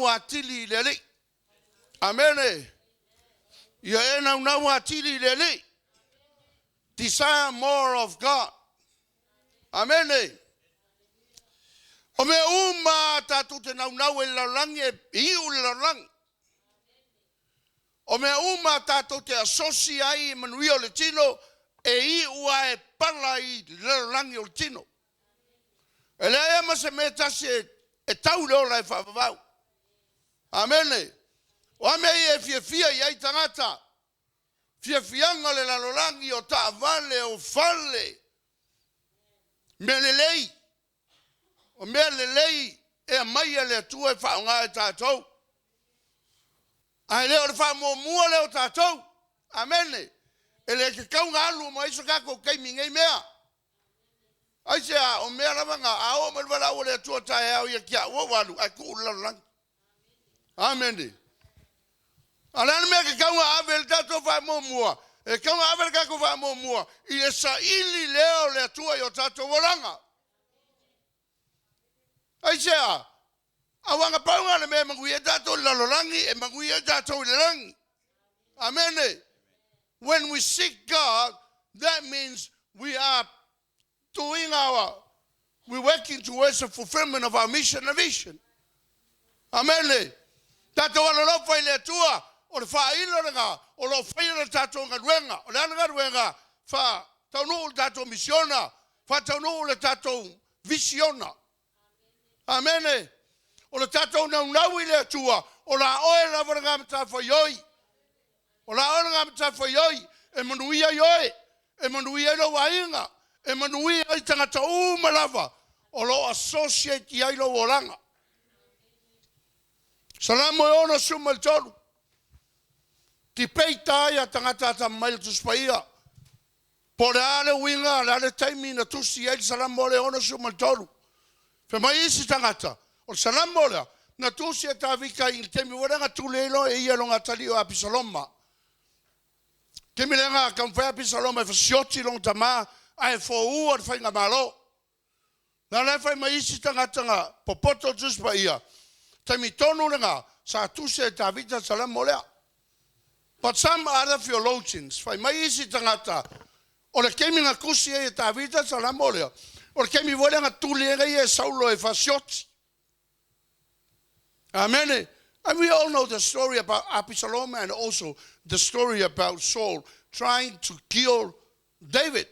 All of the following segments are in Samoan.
Atili i le Alii. Amene. Ia e naunau atili i le Alii. Desire more of God. Amene. O mea uma tatou te naunau ai i le lalolagi e iu i le lalolagi. O mea uma tatou te asosi ai i manuia o le tino e iu lava e pala i le lalolagi o le tino. E leai lava ma se mea e tasi e tau i le ola e faavavau. Amene. O a mea ia e fiafia i ai tagata, fiafiaga o le lalolagi, o taavale, o fale, mea lelei, o mea lelei e aumai e le Atua e faaaoga e tatou. Ae le o le faamuamua lea o tatou. Amene. E le tatau ona alu uma ai so tatou taimi i nei mea. Aisea? O mea lava na, a oo mai le valaau a le Atua taeao ia te au, ou alu ae tuu le lalolagi. Amene. A o le a le mea e tatau ona ave le tatou faamuamua? E tatau ona ave le tatou faamuamua i le saili lea o le Atua i o tatou olaga. Aisea? Aua na pau lena o le mea e manuia ai tatou i le lalolagi, e manuia ai tatou i le lagi. Amene. When we seek God, that means we are doing our, we working towards the fulfillment of our mission and vision. Amene. Tatou alolofa i le Atua, o le faailo lena o lo o faia le tatou galuega. O le a le galuega? Faataunuu le tatou misiona, faataunuu le tatou visiona. Amene. O le tatou naunau i le Atua, o la oe lava lena matafaioi. O la oe lena matafaioi e manuia ai oe, e manuia ai lou aiga, e manuia ai tagata uma lava o lo o associate i ai lou olaga. Salamo e 63. Debate ai a tagata atamamai le Tusi Paia. Po o le a le uiga, o le a le taimi na tusi ai le Salamo lea 63. Fai mai isi tagata, o le Salamo lea, na tusi e Tavita i le taimi foi lea na tuli ai loa e ia lona atalii o Apisaloma. Taimi lea na taumafai Apisaloma e fasioti lona tama ae foua le faigamalo. Na la e fai mai isi tagata na popoto le Tusi Paia, taimi tonu lena sa tusi ai e Tavita le Salamo lea. But some other theologians, fai mai isi tagata, o le taimi na tusi ai e Tavita le Salamo lea, o le taimi foi lea na tuli ai ia e Saulo e fasioti. Amene. And we all know the story about Absalom and also the story about Saul trying to kill David.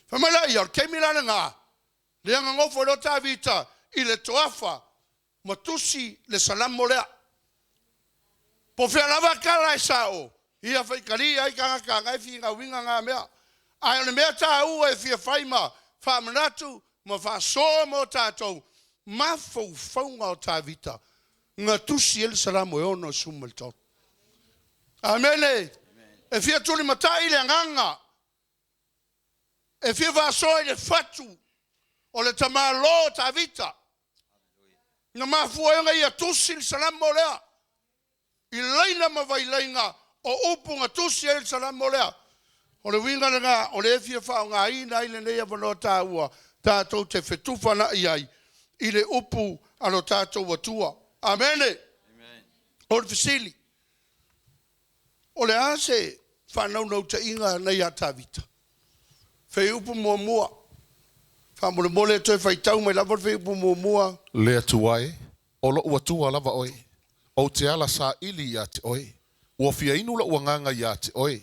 Fai mai la ia, o le taimi la lena, lea na nofo ai loa Tavita i le toafa ma tusi le Salamo lea. Po o fea lava tala e sao, ia faitalia ai tagata na e finauina na mea. Ae o le mea taua e fia fai ma faamanatu ma faasoa mo tatou, mafaufauga o Tavita na tusi ai le Salamo e 63. Amene. E fia tulimatai le agaga, e fia faasoa i le fatu o le tamaloa o Tavita. Na mafua ai ona ia tusi le Salamo lea i laina ma vailaina o upu na tusi ai le Salamo lea. O le uiga lena o lea e fia faaaogaina ai lenei avanoa taua tatou te fetufaanai ai i le upu a lo tatou Atua. Amene. O le fesili, o le a se faanaunautaiga na ia Tavita? Fuaiupu muamua. Faamolemole e toe faitau mai lava le fuaiupu muamua. Le Atua e, o lo'u Atua lava oe, ou te ala saili iā te oe. Ua fia inu lo'u agaga iā te oe,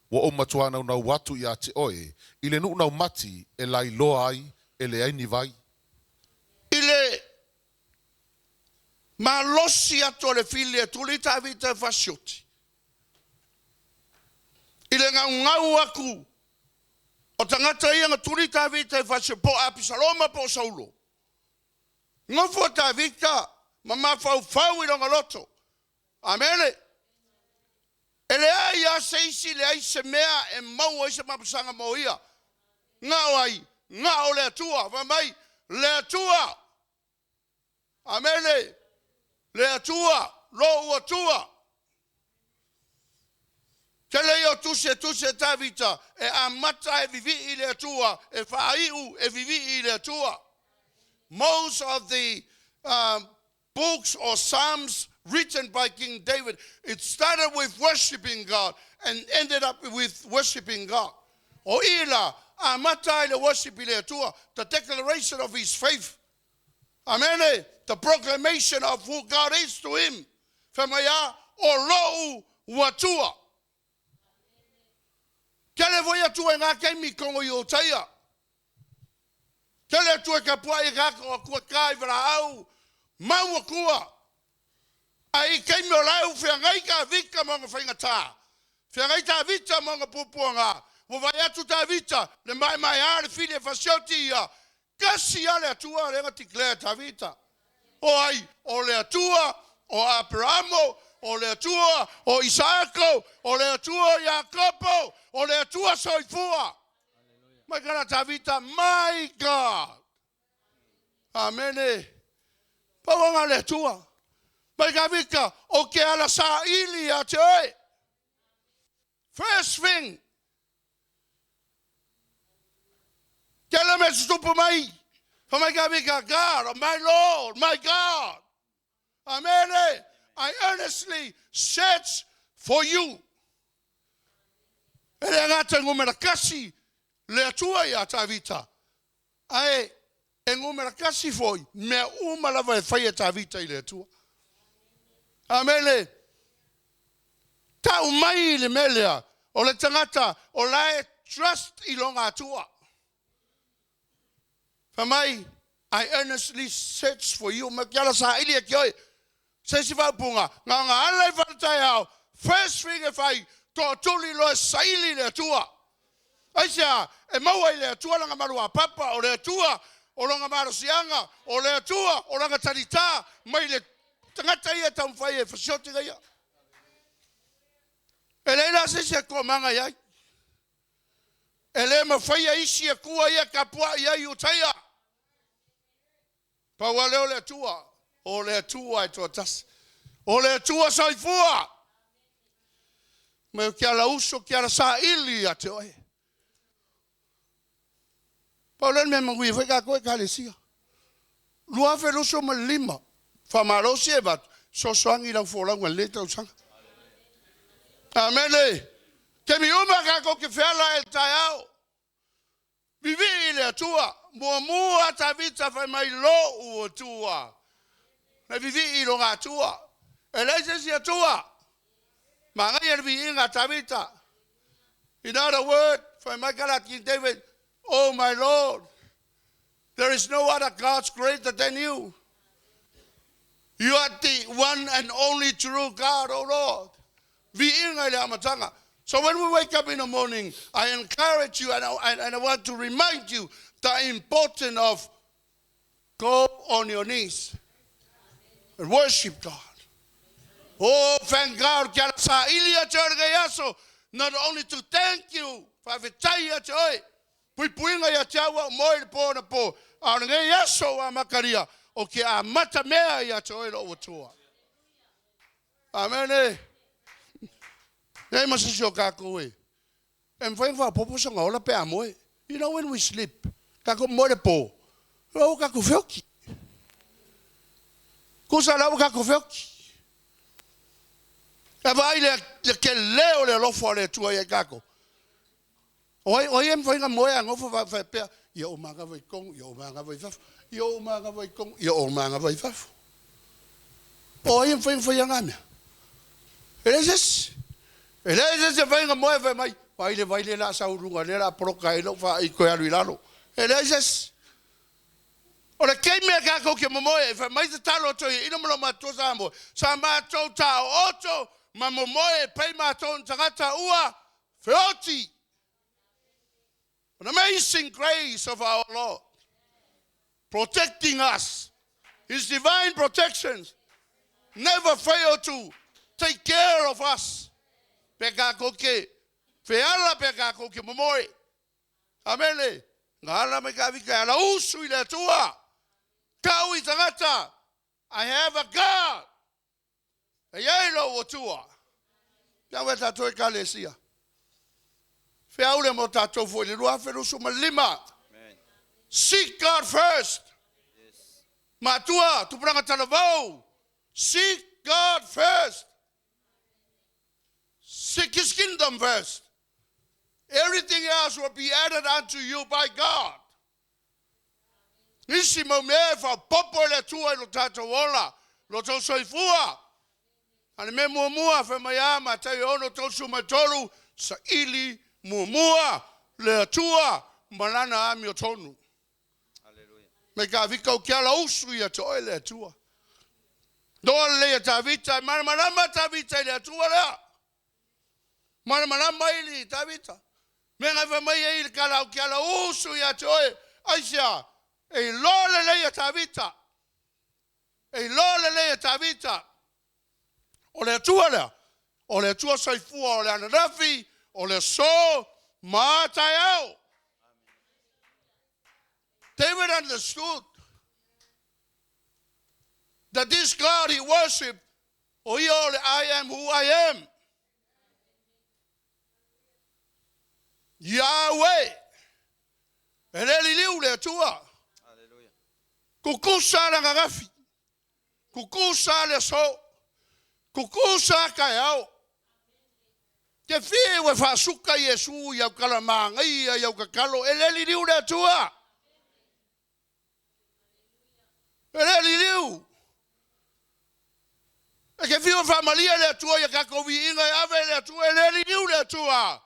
ua ou matuā naunau atu iā te oe i le nuu naumati e lailoa ai e leai ni vai. I le malosi atu o le fili e tuli Tavita e fasioti. I le gaugau atu o tagata ia na tuli Tavita e fasioti, po o Apisaloma po o Saulo. Nofo Tavita ma mafaufau i lona loto. Amene. E leai lava se isi, leai se mea e maua ai se mapusaga mo ia. Na o ai? Na o le Atua. Fai mai, le Atua. Amene. Le Atua, lou Atua. Tele ia o tusi e tusi e Tavita e amata e vivii i le Atua, e faaiu e vivii i le Atua. Most of the books or psalms written by King David, it started with worshiping God and ended up with worshiping God. O i la, amata ai le worship i le Atua, the declaration of his faith. Amene, the proclamation of who God is to him. Fai mai a, o lo'u Atua. Kele foi Atua e ngā keimi kongo i o taia. Kele Atua e kapuai e kako akua kai walaau, mau akua. Ai i keimi o lau feagai ka vika mo nga whaingatā. Feagai tā vita mo nga pupuanga. Ua vai atu tā vita, le mai mai a le fili e fasioti ia. Kasi a le Atua le nga declare tā vita. O ai, o le Atua o Aperamo, o le Atua o Isaako, o le Atua o Iakopo, o le Atua soifua. Mai kana Tavita, my God. Amene. Pauanga le Atua. Mai ka vika, o ke ala sa ili a te oe. First thing. Ke ala me tutupu mai. Fa mai ka vika, God, oh my Lord, my God. Amene. I earnestly search for you. E le ngata ngumera kasi le Atua ia Tavita. Ae e ngumera kasi foi mea uma lava e fai e Tavita i le Atua. Amene. Tau mai le mea lea, o le tagata o la e trust i lona Atua. Fai mai, I earnestly search for you. Ma ke ala saili e ki oe. Se isi faaupuga, na ona ala i faletaeao, first thing e fai, tootuli loa e saili i le Atua. Aisea, e maua i le Atua lana maluapapa, o le Atua o lona malosiaga, o le Atua o lana talitā mai le tagata ia e taumafai e fasioti ia. E leai la se isi e toamaga i ai. E le mafaia isi Atua ia tapuai ai i utaia. Pau lava lea o le Atua, o le Atua e toatasi. O le Atua soifua. Mai o ke ala uso, ke ala saili ia te oe. Pau lea le mea manuia foi kākou Ekalesia. 2025, faamalosi e avatu, fesoasoani i lau folauga i lenei tausaga. Amene. Taimi uma kākou ke feala e le taeao. Vivii i le Atua. Muamua Tavita fai mai lo'u Atua. Na vivii i lona Atua. E leai se isi Atua. Manaia le viiga a Tavita. In other word, fai mai ka la King David, Oh my Lord, there is no other gods greater than you. You are the one and only true God, O Lord. Viiga i le amataga. So when we wake up in the morning, I encourage you and I want to remind you the importance of go on your knees and worship God. Oh, thank God, kia saili a te oe lenei aso, not only to thank you, faafetai ia te oe, puipuiga ia te au au moe i le pō na pō, a o lenei aso ua amatalia, o ke amata mea ia te oe lou Atua. Amene. Nei ma se isi o kākou e. E mafai ona faaopoopo sona ola pe a moe. You know when we sleep, kākou moe le pō, la ua kākou feoki. Kusa la ua kākou feoki. E vaai le, le telē o le alofa o le Atua ia i kākou. O ai, o ai e mafai ona moe a nofo faapea, ia o manava i tonu, ia o manava i fafo, ia o manava i tonu, ia o manava i fafo. O ai e mafai ona faia na mea? E leai se isi. E leai se isi e mafai ona moe fai mai, vai le vai le la sau luga, lea la poloka ai lou faai toe alu i lalo. E leai se isi. O le taimi a kākou ke momoe e fai mai tatalo atu ai ina ma lou matua Samoa, sa matou taooto ma momoe e pei matou ona tagata ua feoti. An amazing grace of our Lord protecting us. His divine protections never fail to take care of us. Pe kākou ke feala, pe kākou ke momoe. Amene. Nga ala mai ka vika e ala usu i le Atua. Kau i tagata. I have a God. E iai lou Atua. Kia wea tātou Ekalesia. Whiaule mo tātou foi le 2025. Seek God first. Matua, tupulaga talavou. Seek God first. Seek His kingdom first. Everything else will be added unto you by God. Nisi mau mea e faaopoopo e le Atua i lo tatou ola, lo tou soifua. A le mea muamua, fai mai a Mataio 6:33, saili muamua le Atua ma Lana amiotonu. Mai Tavita ou te ala usu ia te oe le Atua. Noa lelei a Tavita, e malamalama Tavita i le Atua lea. Malamalama i le Tavita. Mea na fai mai ai i le tala ou te ala usu ia te oe. Aisea, e iloa lelei a Tavita. E iloa lelei e Tavita, o le Atua lea, o le Atua soifua o le ananafi, o le aso, ma a taeao. David understood that this God he worshiped, o ia o le I am who I am. Yahweh. E le liliu le Atua. Tutusa le ananafi, tutusa le aso, tutusa taeao. Te fiu e faasuka Iesu i au tala manaia, i au tatalo, e le liliu le Atua. E le liliu. E te fiu e faamalie le Atua i a tatou viiga e ave e le Atua, e le liliu le Atua.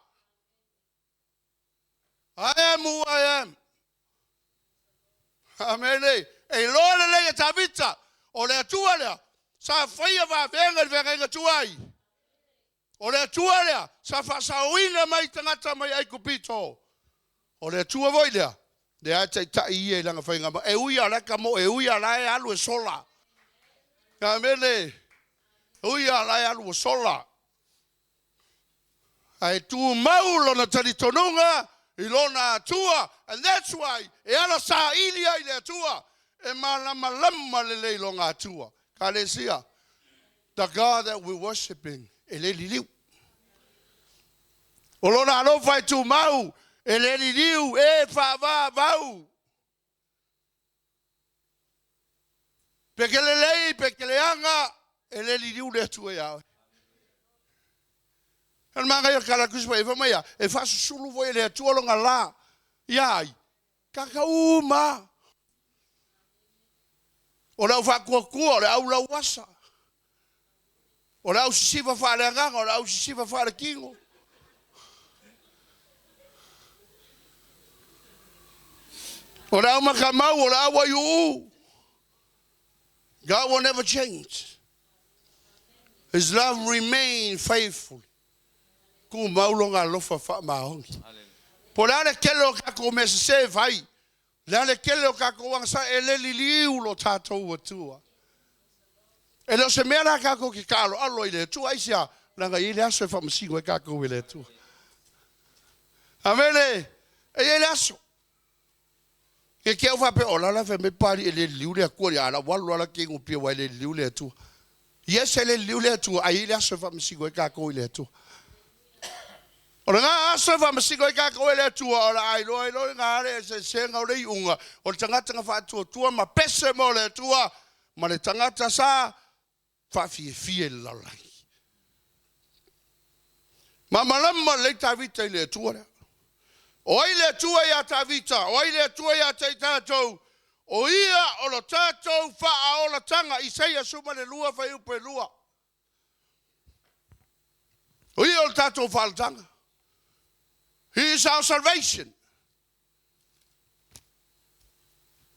I am who I am. Amene. E iloa lelei e Tavita, o le Atua lea, sa faia vavega i le feagaiga tuai. O le Atua lea, sa faasaoina mai tagata mai Aikupito. O le Atua foi lea, lea e taitai ia i lana faiga E ui a la e mo, e ui a la e alu e sola. Amene. E ui a la e alu e sola. Ae tumau lona talitonuga i lona Atua. And that's why e ala saili ai le Atua. E malamalama lelei lona Atua. Kalesia, the God that we're worshiping, e le liliu. O lona alofa e tumau, e le liliu, e faavavau. Pe ke lelei, pe ke leaga, e le liliu le Atua ia oe. O le magaia o le tala tusi mai, fai mai ia, e faasusulu foi e le Atua lona la, ia ai, tagata uma. O le au faatuatua, o le au lauasa, o le au sisiva faaleagaga, o le au sisiva faaletino. O le au matamau, o le au aiuu. God will never change. His love remain faithful. Tumau lona alofa faamaoni. Po o le a le tele o tatou mea sese e fai, le a le tele o tatou agasala, e le liliu lo tatou Atua. E le o se mea la tatou te taaloalo i le Atua, aisea? Leaga e i ai le aso e faamasino ai tatou e le Atua. Amene! E i ai le aso. Ke ke au faapea, o la la fai mai Papalii e le liliu le Atua, ia la ua alu lava la tino pia aua e le liliu le Atua. Yes, e le liliu le Atua, ae i ai le aso e faamasino ai tatou i le Atua. O lena aso e faamasino ai tatou e le Atua, o le a iloa ai loa lena le eseesega o le iuga o le tagata na faatuatua ma pese mo le Atua ma le tagata sa faafiafia i le lalolagi. Malamalama lelei Tavita i le Atua lea. O ai le Atua iā Tavita? O ai le Atua iā te i tatou? O ia o lo tatou faaolatanga. Isaia 12 fuaiupu e 2. O ia o le tatou faaolataga. He is our salvation.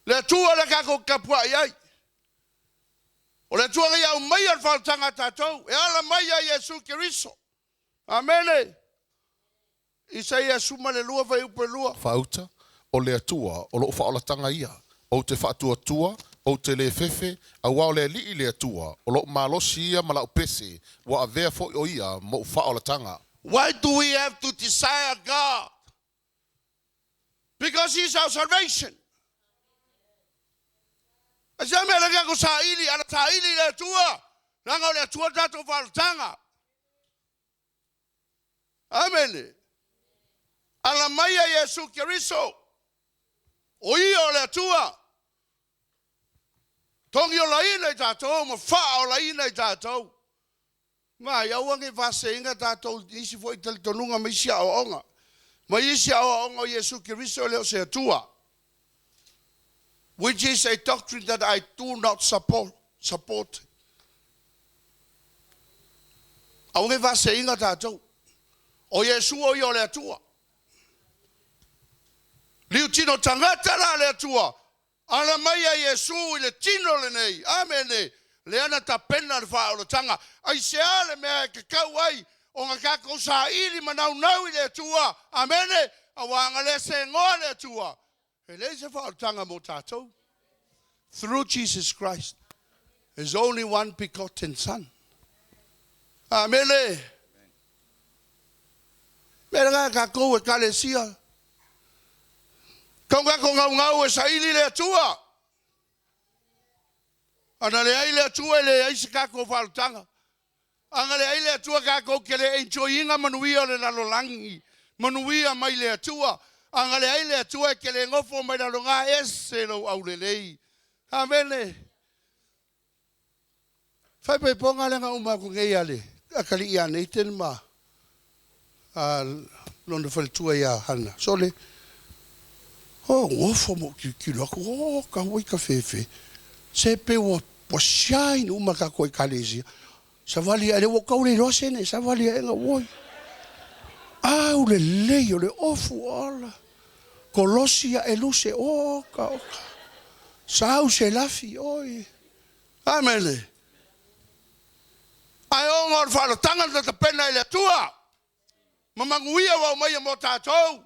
Le Atua lea tatou te tapuai ai. O le Atua na ia aumaia le faaolataga a tatou, e ala mai ia Iesu Keriso. Amene. Isaia 12 fuaiupu e 2. Faauta, O le Atua, o lou faaolataga ia, ou te faatuatua, ou te le fefe, auā o le Alii le Atua, o lou malosi ia ma la'u pese, ua avea foi o ia mo'u faaolataga. Why do we have to desire God? Because He is our salvation. Aisea mea lea tatou saili, ala saili i le Atua, leaga o le Atua le tatou faaolataga. Amene. Ala mai a Iesu Keriso, o ia o le Atua. Togiolaina i tatou ma faaolaina i tatou. Ma ia aua ne i faaseseina tatou i isi foi talitonuga ma isi aoaoga, ma isi aoaoga o Iesu Keriso e le o se Atua, which is a doctrine that I do not support. support. Aua ne i faaseseina tatou. O Iesu o ia o le Atua. Liutino tagata la le Atua, Ala mai a Iesu i le tino lenei, amene, lea na tapena le faaolataga. Aisea le mea e tatau ai ona tatou saili ma naunau i le Atua? Amene, aua ana le segoa le Atua, e leai se faaolataga mo tatou. Through Jesus Christ, His only one begotten Son. Amene. Mea lena tatou Ekalesia. Tau tatou naunau e saili le Atua. Ana leai le Atua e leai se tatou faaolataga. Ana leai le Atua tatou te le enjoy ina manuia o le lalolagi, manuia mai le Atua. Ana leai le Atua e te le nofo mai lalo na ese lou aulelei. Amene. Faaipoipoga lea na uma atu nei a le atalii ia Nathan ma lona faletua ia Hana. Sole, oh, nofo ma ou tilotilo atu, oh, tau ai tafefe. Se pei ua shine uma tatou Ekalesia. Savali ae lea ua ou tau le iloa sene, savali ae oi. Aulelei o le ofu ola. Kolosi ae luse, oka, oka. Sau se lafi, oi. Amene. Ae ona o le faaolataga na tapena e le Atua, ma manuia ua aumaia mo tatou.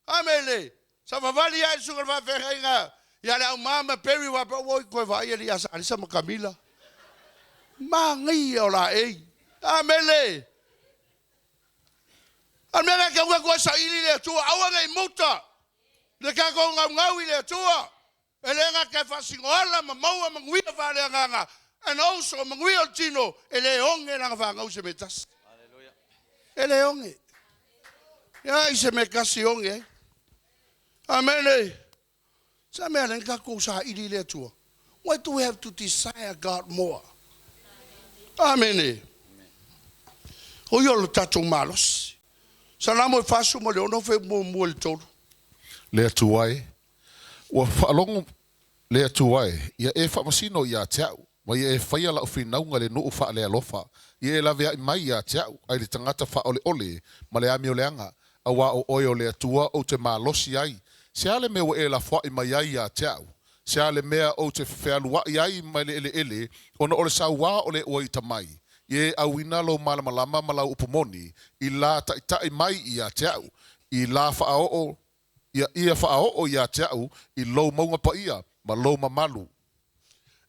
Amene. Savavali ae le susuga i le faafeagaiga ia le Auma ma Perry faapea, oi toe vaai alii ia Salesa ma Kamila. Manaia o laei. Amene. A o le mea lena e tau atu ai saili le Atua, aua ne i muta le tatou naunau i le Atua. E le gata e faasinoala ma maua manuia faaleagaga, and also o manuia o le tino, e le oge lana fanau i se mea e tasi. E le oge. Leai se mea e tasi e oge ai. Amene. Sa mea lea tatou saili i le Atua. Why do we have to desire God more? Amene. O ia o le tatou malosi. Salamo e 46 fe muamua i le 3. Le Atua e, Ua faalogo le Atua e, ia e faamasino ia te a'u, ma ia e faia la'u finauga i le nuu faalealofa, ia e lavea'i mai ia te a'u ai le tagata faaoleole ma le amioleaga, auā o oe o le Atua ou te malosi ai. Se a le mea ua e lafoa'i mai ai ia te a'u? Se a le mea ou te fealua'i ai mai le eleele ona o le sauā o le ua ita mai? Ia e auina lou malamalama ma lau upu moni i lā taʻitaʻi mai ia te a'u, i lā faaoo ia ia faaoo ia te a'u i lou mauga paia ma lou mamalu.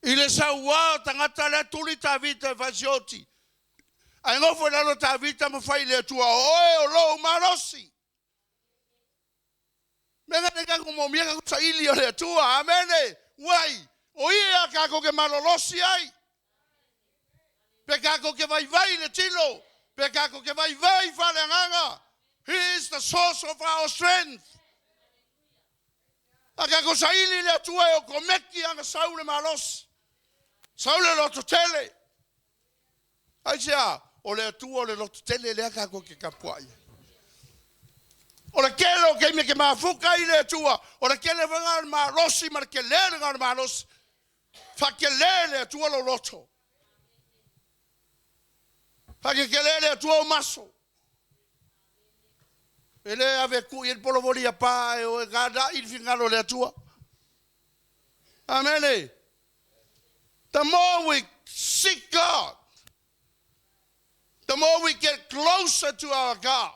I le sauā o tagata lea tuli Tavita e fasioti. Ae nofo i lalo Tavita ma fai i le Atua, o oe o lou malosi. Mea na tatou moomia tatou saili o le Atua. Amene. Uai, o ia tatou ke malolosi ai. Pe tatou ke vaivai i le tino, pe tatou ke vaivai faaleagaga. He is the source of our strength. A tatou saili i le Atua e okomeki ana sau le malosi. Sau le lototele. Aisea, o le Atua o le lototele lea tatou te tapuai ai. O le tele o taimi e te mafuta ai i le Atua, o le tele foi lena o le malosi ma le tele lena o le malosi. Faatele le Atua lou loto. Faakekele le Atua ou maso. E le ave tuu i ai le polovoli a pa e o e gada'i le finagalo o le Atua. Amene. The more we seek God, the more we get closer to our God.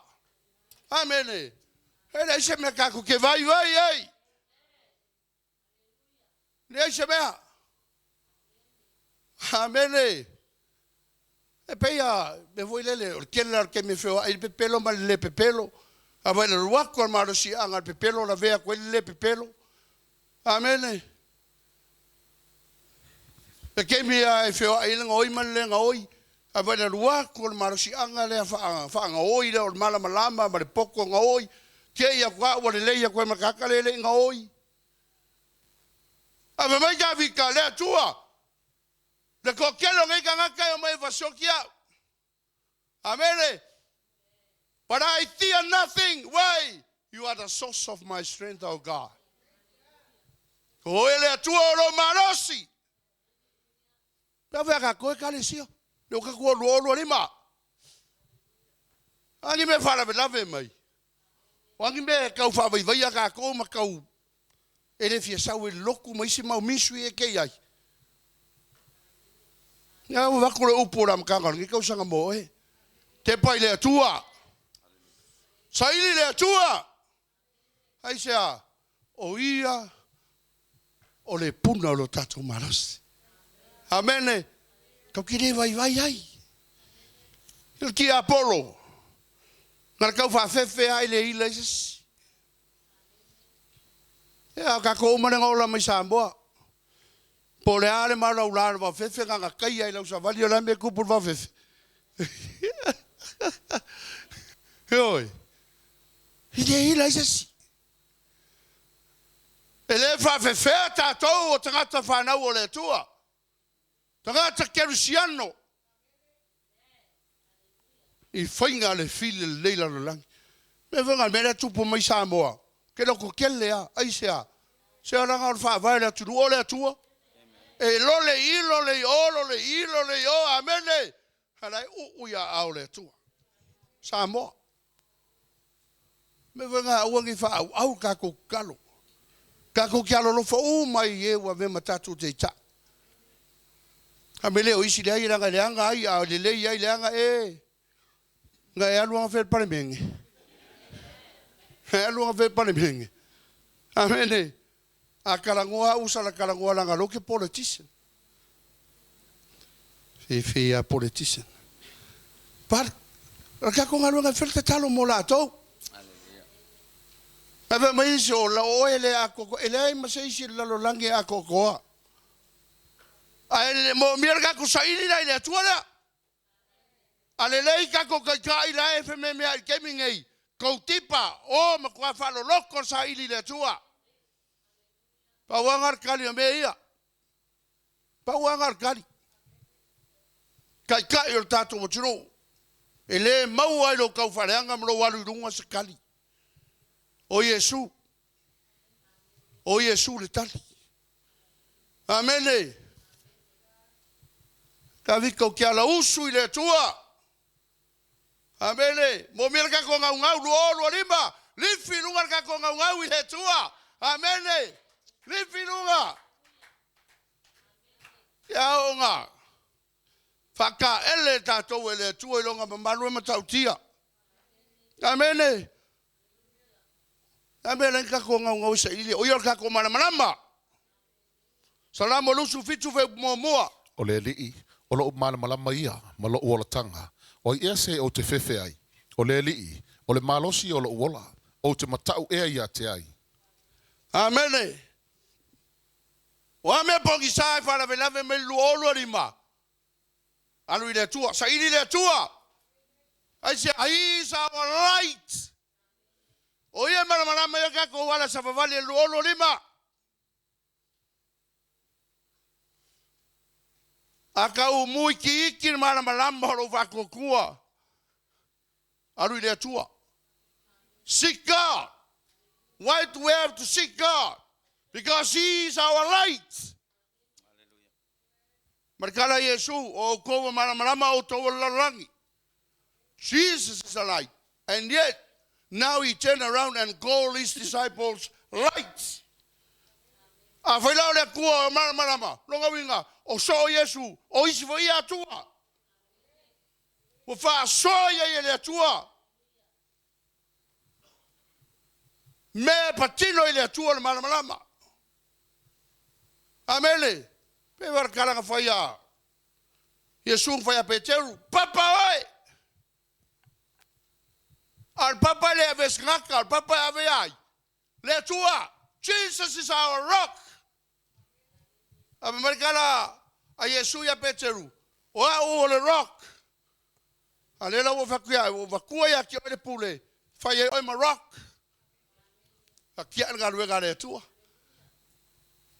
Amene. E leai se mea tatou te vaivai ai. Leai se mea. Amene. E pei a, mea foi lele, o le tele la o le taimi e feoai le pepelo ma le le pepelo. A vai le alu atu o le malosiaga a le pepelo lavea atu ai le le pepelo. Amene. Le taimi lava e feoai ai le gaoi ma le le gaoi, a vai le alu atu o le malosiaga lea faagaoi lea o le malamalama ma le poto gaoi, te i atu lava ua lelei atu ai ma le tagata lea e le i gaoi. Ae fai mai Tavita, le Atua, Le toatele o nei tagata e omai e fasioti au. Amene. But I fear nothing. Why? You are the source of my strength, O God. O oe le Atua o lou malosi. Pe afea tatou Ekalesia, lea ua tatou 2025. A ni mea faalavelave mai. O a ni mea e tau faavaivaia tatou ma tau e le fia sau e lotu ma isi mau ministry e te i ai. Ia ua avatu le upu o le amataga o lenei tausaga mo oe. Tepa i le Atua. Saili le Atua. Aisea? O Ia o le puna o lo tatou malosi. Amene. Tatou te le vaivai ai. I le tiapolo, na le tau faafefe lava i le ila i se isi. Ia, o tatou uma lea na ola mai Samoa. Po o le a le malaula o le vaofefe na ona taia i lau savali o le a le mea e tupu i le vaofefe? Ioe. E le ila ai se isi. E le faafefea tatou o tagata fanau o le Atua, tagata kerisiano i faiga a le fili lelei lalolagi. Mea foi na mea lea tupu mai Samoa, ke loko kele a, aisea? Se leaga o le faavae o le atunuu o le Atua. E lole i lole i o, lole i lole i o, amene. A la e uu i aao o le Atua. Samoa. Mea foi na aua nei faaauau le tatou tatalo. Tatou te alolofa uma i e ua avea ma tatou taitai. A mea le o isi leai leaga e leaga ai a lelei ai leaga e na e alu lava fai le Palemene. E alu lava fai le Palemene. Amene. A talanoa au sala talanoa leaga lou ke politician. Fefe a politician. But o le tatou galuega e fai le tatalo mo latou. Ae fai mai isi, o oe le atoatoa. E leai ma se isi i le lalolagi e atoatoa. Ae moomia le tatou saili la i le Atua lea. A lelei tatou taitai la e fememeai i le taimi nei, tou tipa, o matua faaloloto le saili i le Atua. Pau lava lena o le tali o mea ia. Pau lava lena o le tali. Taitai o le tatou atunuu, e le maua ai lou taufaaleaga ma lou alu i luga se tali. O Iesu. O Iesu le tali. Amene. Tavita ou te ala usu i le Atua. Amene. Moomia le tatou gaugau 2025. Lifi i luga le tatou gaugau i le Atua. Amene. Lifi i luga. Ia oo faataele tatou e le Atua i lona mamalu e matautia. Amene. A mea la tatou gaugau e saili, o ia o le tatou malamalama. Salamo 27 fuaiupu muamua. O le Alii, o lo'u malamalama ia ma lo'u olataga, o ai ea se ou te fefe ai? O le Alii, o le malosi ia o lo'u ola, ou te mata'u ea ia te ai? Amene. O a mea pogisa e faalavelave mai le 2025? Alu i le Atua, saili i le Atua. Aisea? He is our light. O ia e malamalama ia tatou ala savavali e 2025. A tau umu itiiti le malamalama o lou faatuatua, alu i le Atua. Seek God. Why do we have to seek God? Because He is our light. Ma le tala a Iesu, o outou ua malamalama outou o le lalolagi. Jesus is the light. And yet, now he turned around and called his disciples lights. Afai la o le Atua o malamalama, lona uiga, o soo Iesu, o isi foi ia Atua. Ua faasoa ia i le Atua. Mea e patino i le Atua le malamalama. Amene. Pe wa le tala na fai a Iesu na fai a Peteru, papa oe! A o le papa e le ave e se tagata, o le papa e ave ai le Atua. Jesus is our rock. A fai mai le tala a Iesu ia Peteru, o au o le rock. A lea la ua fai atu ia, ua avatua ia te oe le pule, fai ai oe ma rock. Atiae le galuega a le Atua.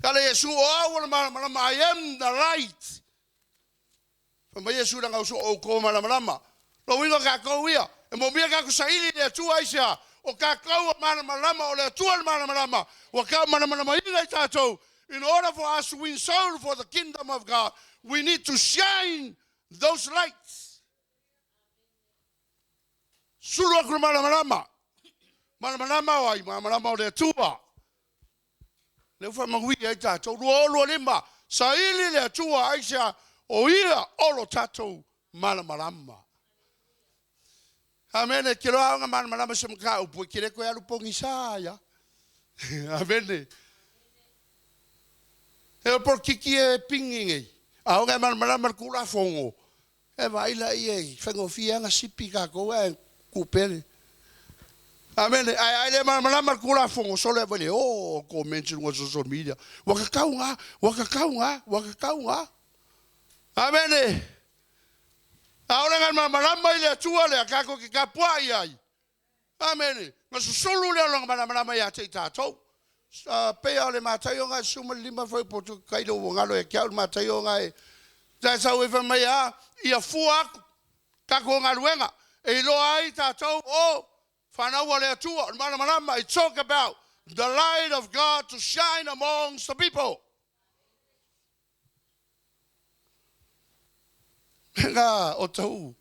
Tala Iesu, o au o le malamalama, I am the light. Fai mai Iesu i lana uso, O outou o malamalama. Lona uiga o tatou ia, e moomia tatou saili i le Atua aisea? O tatou o malamalama, o le Atua le malamalama, ua taumalamalamaina i tatou. In order for us to win soul for the kingdom of God, we need to shine those lights. Sulu atu le malamalama. Malamalama o ai? Malamalama o le Atua. Lea ua faamanuia ai tatou. 2025, saili le Atua aisea? O Ia o lo tatou malamalama. Amene. Ke loa aoga malamalama se mataupu e ke le toe alu pogisa ai a. Amene. E o polokiki e pingi nei. Aoga e malamalama le Tulafono. E vaai laia i faigofie lava ona sipi tatou ae tupe. Amene. Ae a le malamalama le Tulafono, sole avali e o comments i luga o social media. Ua tatau na, ua tatau na, ua tatau na. Amene. Aole na malamalama i le Atua lea tatou te tapuai ai. Amene. Na susulu lea o lona malamalama ia te i tatou. Pei o le Mataio na 15 fuaiupu tai le ua galo ia te au le Mataio na e tai sau e fai mai a ia fua atu tatou galuega e iloa ai tatou o fanau a le Atua. O le malamalama, it talk about the light of God to shine amongst the people. Mea o tau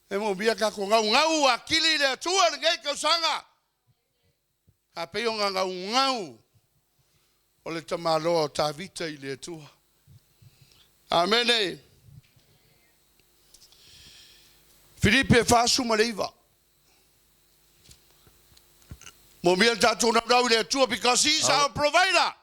e moomia tatou gaugau atili i le Atua lenei tausaga. A pei o ngā gaugau o le tamaloa o Tavita i le Atua. Amene. Filipi e 49. Moomia le tatou naunau i le Atua because he is our provider.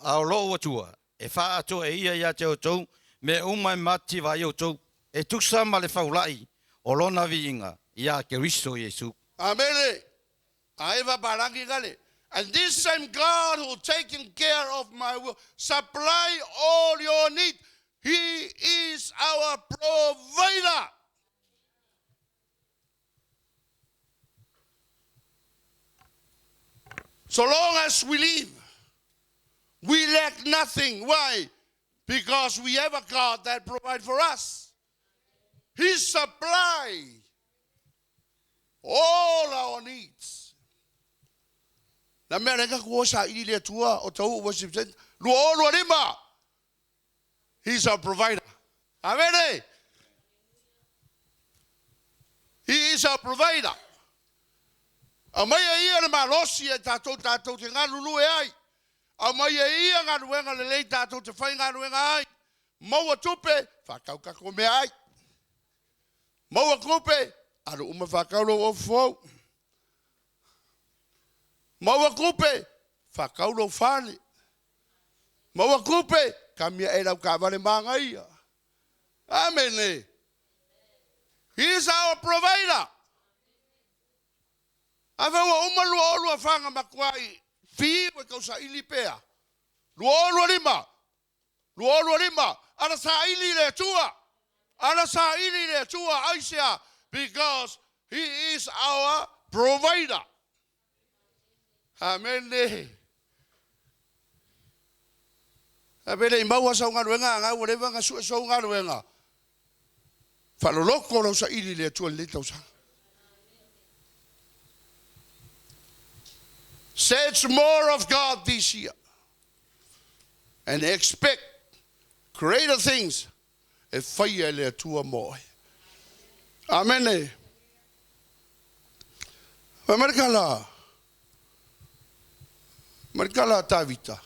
A o lou Atua, e faaatoa e ia ia te outou mea uma e matitiva ai outou, e tusa ma le faula'i o lona viiga iā Keriso Iesu. Amene. A eva palagi gale. And this same God who taking care of my will supply all your need. He is our provider. So long as we live, we lack nothing. Why? Because we have a God that provides for us. He supply all our needs. Na mea reka kua sa ili le Atua o tau worship center. 2025. He's our provider. Amene. He is our provider. Aumai e ia le malosi e tatou tatou te galulue ai. Aumai e ia galuega lelei tatou te faigaluega ai. Maua tupe, faatau tatou meaai. Maua tupe, alu uma faatau lou ofu fou. Maua tupe, faatau lou fale. Maua tupe, kamia e lau taavale manaia. Amene. He is our provider. Afai ua uma 2024 na matuai fiu e tausaili pea. 2025, 2025, ala saili i le Atua. Ala saili i le Atua aisea? Because he is our provider. Amene. A pe le i maua sau galuega a ua leva ona sue sou galuega. Faaloloko lau saili i le Atua i lenei tausaga. Search more of God this year and expect greater things e faia e le Atua mo oe. Amene. Fai mai le tala, mai le tala a Tavita,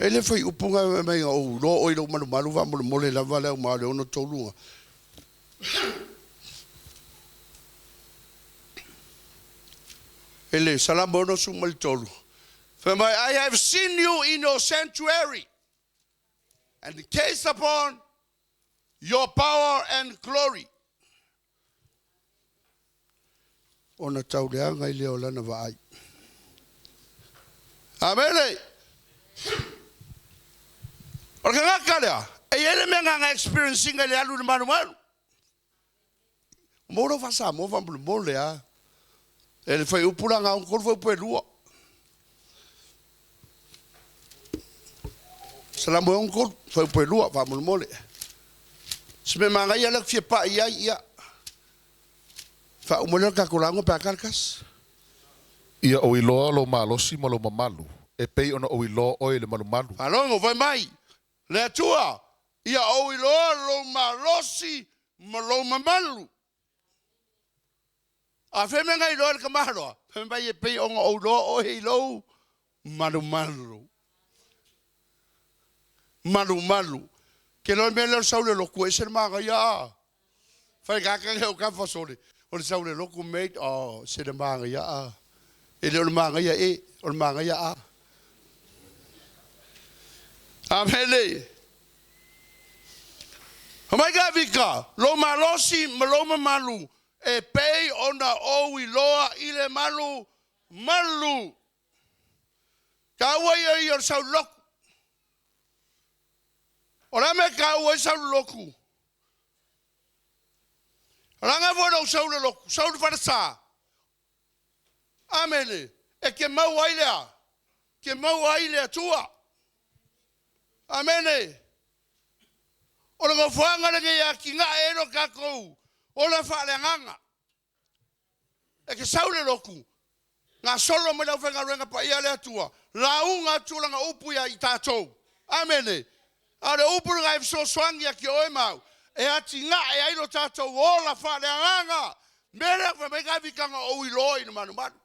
e le fai upu nga mai o iloa oe i lou malumalu faamolemole lava le au ma o le ono tolu nga. E le Salamo 63. Fai mai, I have seen you in your sanctuary and gazed upon your power and glory. Ona tauleaga i lea o lana vaai. Amene. O le tagata lea, e i ai le mea na na experience ina i le alu i le malumalu. Maua lau faa-Samoa faamolemole a. E le fuaiupu la na 63 fuaiupu e lua. Salamo e 63 fuaiupu e lua faamolemole. Se mea manaia lea ou te fia pai i ai, ia, faauma lea o le tatou lauga pe a ta le tasi. Ia ou iloa lou malosi ma lou mamalu, e pei ona ou iloa oe i le malumalu. Faalogo, fai mai le Atua, Ia ou iloa lou malosi ma lou mamalu. A fea mea na iloa e le tamaloa? Fai mai e pei ona ou iloa oe i lou malumalu. Malumalu. Ke loa le mea lea o le sau le lotu e ese le manaia a. Fai gata lea o tafa sole, o le sau le lotu mate, oh, se le manaia a. E le o le manaia e, o le manaia a. Amene. Fai mai Tavita, lou malosi ma lou mamalu e pei ona ou iloa i le malu malu. Taua ia ia o le sau lotu. O le a mea e taua ai sau le lotu? Leaga foi lou sau le lotu, sau le falesa. Amene. E te maua ai le a? Te maua ai le Atua. Amene. O le nofoaga lenei e atinae ai lo tatou ola faaleagaga. E te sau le lotu, gasolo mai le aufaigaluega paia a le Atua, lauga atu lana upu ia i tatou. Amene. A o le upu lena e fesoasoani ia te oe ma au, e atinae ai lo tatou ola faaleagaga. Mea lea fai mai Tavita na ou iloa i le malumalu.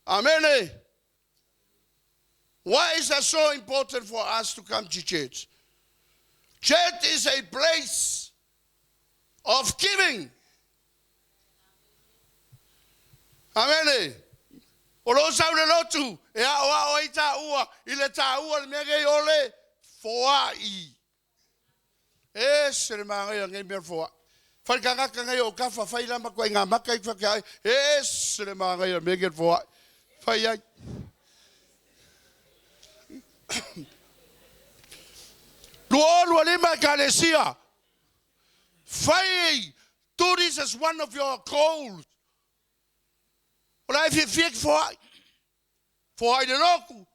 Amene. Why is that so important for us to come to church? Church is a place of giving. Amene. O lou sau le lotu e aoao ai taua i le taua le mea nei o le foai. E ese le manaia o lenei mea o le foai. Fai le tagata nei o tafa fai la matua i ngā maka i whake ai. E ese le manaia o le mea nei o le foai. Fai ai. 2025 Ekalesia. Fai, do this as one of your goals. O la e fiafia ki foai. Foai le lotu,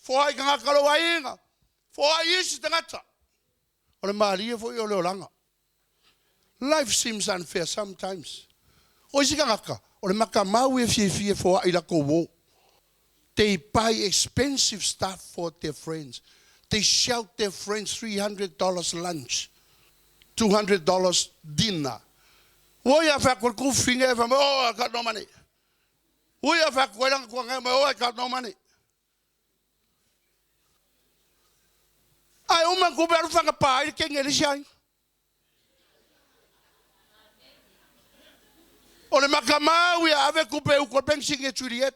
foai tagata o lou aiga, foai isi tagata. O le malie foi o le olaga. Life seems unfair sometimes. O isi tagata, o le matamau e fiafia e foai latou uo. They buy expensive stuff for their friends. They shout their friends $300 lunch, $200 dinner. Ua ia whea koe ku finge e wha oh, I got no money. Ua ia whea koe langa kua ngai mai, oh, I got no money. Ai uma kupe alu whakapā i le kenge le isi aiga. O le makamau ia ave kupe uku o le pensingi e Juliet.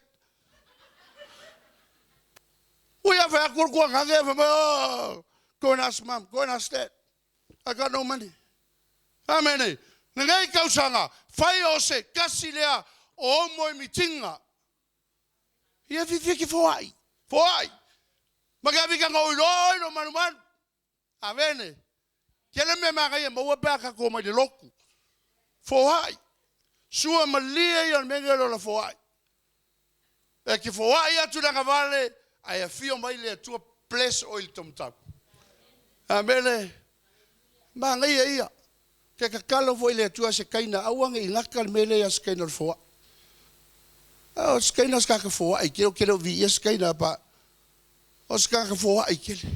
Ua ia whea koe kua ngai e wha mai, oh, go and ask mum, go and ask dad. I got no money. Amene. Lenei tausaga, fai o se tasi lea o ou moemitiga. Ia fiafia ki foai. Foai. Ma ke avikanga o iloa oi lo malumalu. Amene. Tele mea manaia maua pe a tatou mai le lotu. Foai. Sua malie ia o le mea nei o le ola foai. E te foai atu le agavale, ae afio mai le Atua bless oe i le taumatau. Amene. Manaia ia. Ke tatalo foi i le Atua se kaina, aua ne i gata le mea lea ia se kaina o le foai. O se kaina o se tagata foai tele, ou te le o viia se kaina, but o se tagata foai tele.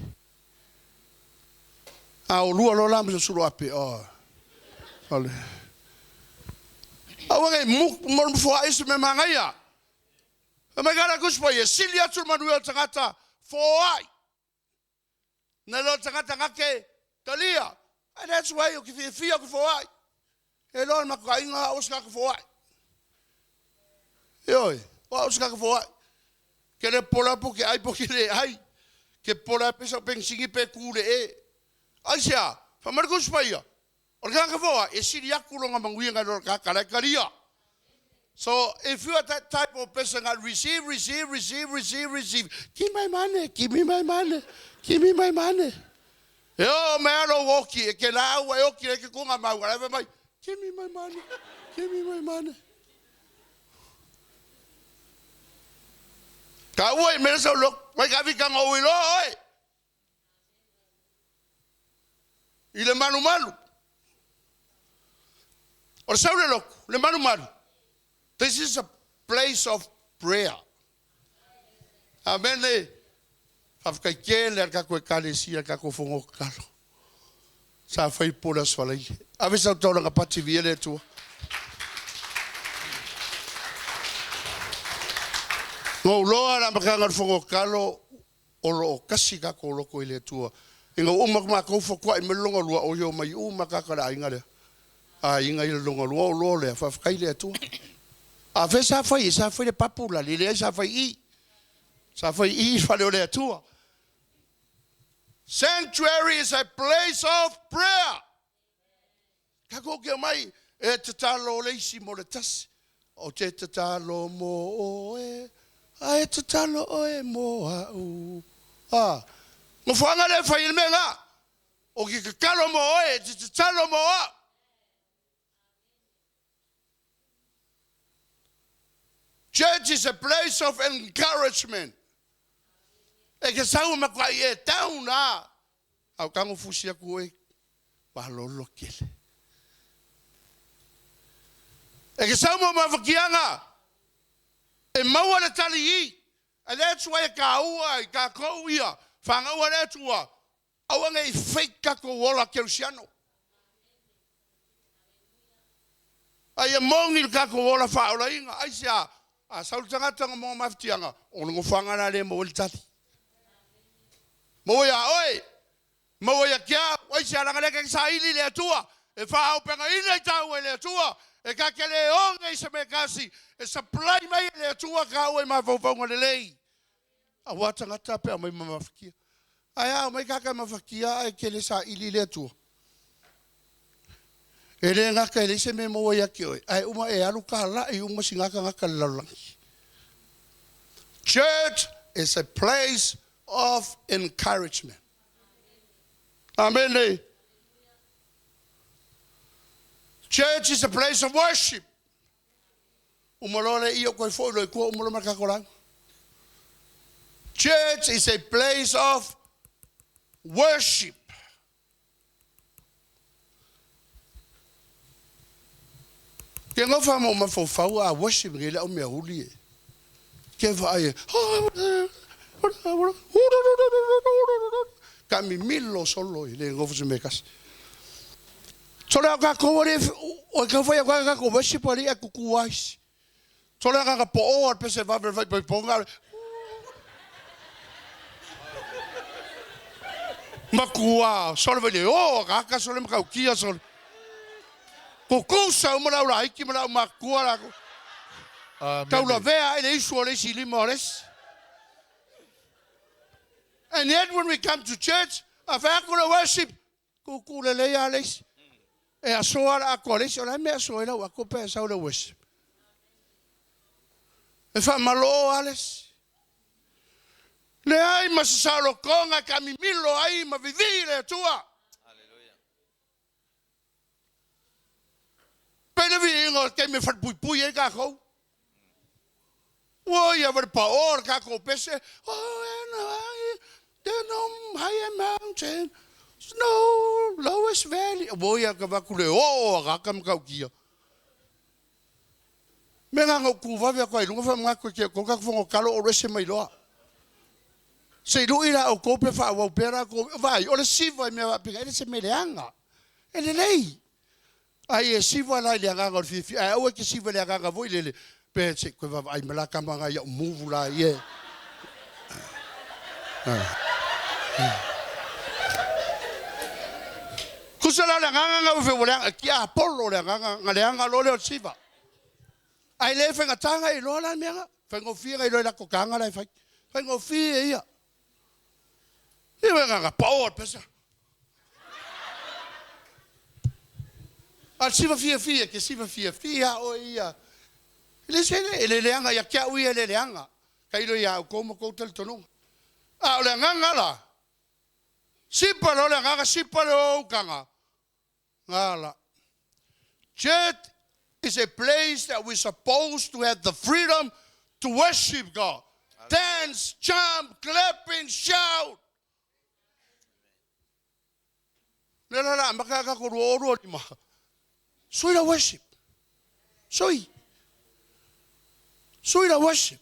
A o lua loa la ma se sulu ape, oh. O le... Aua ne i mu foai se mea manaia. Fai mai ka le Tusi Paia, e sili atu le manuia o le tagata foai nai lo le tagata na te talia. And that's why o ke fiafia o ke foai. E loa le matou aiga au o se tagata foai. Ioe, o au o se tagata foai. Ke le pola po ke ai po ke le ai. Ke pola pe sau penisini pe ku le e. Aisea, fai mai le Tusi Paia, O le tagata foai, e sili atu lona manuia nai lo le tagata la e talia. So if you are that type of person that receive, receive, receive, receive, receive, give my money, give me my money, give me my money. E o mai alo oki, e ke la au e oki e ke konga mau, ala mai, give me my money, give me my money. Ka ua i mea sau lok, mai ka vikanga o iloa oe. I le malumalu. O le sau le lotu, le malumalu. This is a place of prayer. Amene. Faafetai tele a le tatou ekalesia, le tatou fono tatalo. Sa fai po le Aso Faraile. Ave sau taulaga pati viia le Atua. Na ou loa le amataga o le fono tatalo o lo o tasi tatou loto i le Atua. Ina ua uma atu matou fotuai mai le lona lua, oi omai uma tagata o le aiga lea. Aiga i le lona lua, ou loa lea, faafetai i le Atua. A fea sa fai ai? Sa fai i le papu la, leai sa fai i i. Sa fai i i le fale o le Atua. Sanctuary is a place of prayer. Tatou te omai e tatalo le isi mo le tasi. Ou te tatalo mo oe, a e tatalo oe mo a'u. A, nofoaga lea e fai ai le mea lena. Ou te tatalo mo oe, e te tatalo mo a'u. Church is a place of encouragement. E ke sau e matuai e down a. A o tago fusi atu oe, malolo tele. E ke sau mo mafatiaga, e maua le tali i. And that's why e taua i tatou ia fanau a le Atua, aua ne i fake tatou ola kerisiano. A ia moni le tatou ola faaolaina. Aisea? A sau le tagata na moa mafatiaga, o le nofoaga la lea e maua ai le tali. Maua ia oe, maua ia te au. Aisea? Leaga o lea ta te saili i le Atua, e faaaupegaina i taua e le Atua, e ta te le oge i se mea e tasi, e supply mai e le Atua taua i mafaufauga lelei. Aua tagata pe aumai ma mafatia. Ae a aumai tagata e mafatia ae te le saili i le Atua. E le gata e leai se mea e maua ia te oe, ae uma e alu talai uma sina tagata i le lalolagi. Church is a place of encouragement. Amene. Church is a place of worship. Uma loa le i o koe foi loa i tua uma loa ma le tatou lauga. Church is a place of worship. Ke ngofa mo mafaufau a worship nge le au mea huli e. Ke vaai e. Ka mimilo solo i le ngofa se mea kasi. Tole au kākou ali o e kau whai au kākou worship ali a kuku ais. Tole au kākou po o al pese vave whai pai ponga. Makua, sole vai le o, kaka sole makau kia sole. Kukusa uma lau laiti ma lau makua la. Taulavea ai le isu o le isi lima o le isi. And yet when we come to church, a fai atu le worship, Kuku lelei a le isi. E asoa le ato a le isi, o le a le mea e asoa ai lau ato pe a sau le worship? E faamaloo a le isi. Leai ma se saolotoga e taamimilo ai ma vivii le Atua. Pei le viiga o le taimi e falepuipui ai tatou. Ua ia vale paoa le tatou pese, Oh, and I, there's no higher mountain, no lowest valley. Ua ia ka vaku le oo a kaka matautia. Me nga ngau ku vave aku ai lunga fa mga koe ke ko ka fongo kalo o rese mai loa. Se i lui la o kou pe whaawau pera ko vai o le siva i mea wapinga ele se meleanga. Ele lei. Ai e siva la i le agaga o le fiafia, ae aua e te siva i le agaga foi lele, pe se i koe vaavaai mai la tama nga ia'u muvu la ie. Tusa la le agaga nga ua ua leaga, tiapolo le agaga nga leaga loa lea o le siva. Ae le faigata nga iloa la le mea nga, faigofie nga iloa i latou taga la e fai. Faigofie ia. Ia agaga pao o le pesa. A le siva fiafia, ke siva fiafia oe ia. E le se e le leaga ia te au ia e le leaga. Tailo ia outou ma tou talitonuga. A o le agaga la, sipa loa le agaga, sipa le oukaga, gala. Church is a place that we supposed to have the freedom to worship God. Dance, jump, clapping, shout. Lea la la amata a tatou 2025. Sui la worship. Sui. Sui la worship.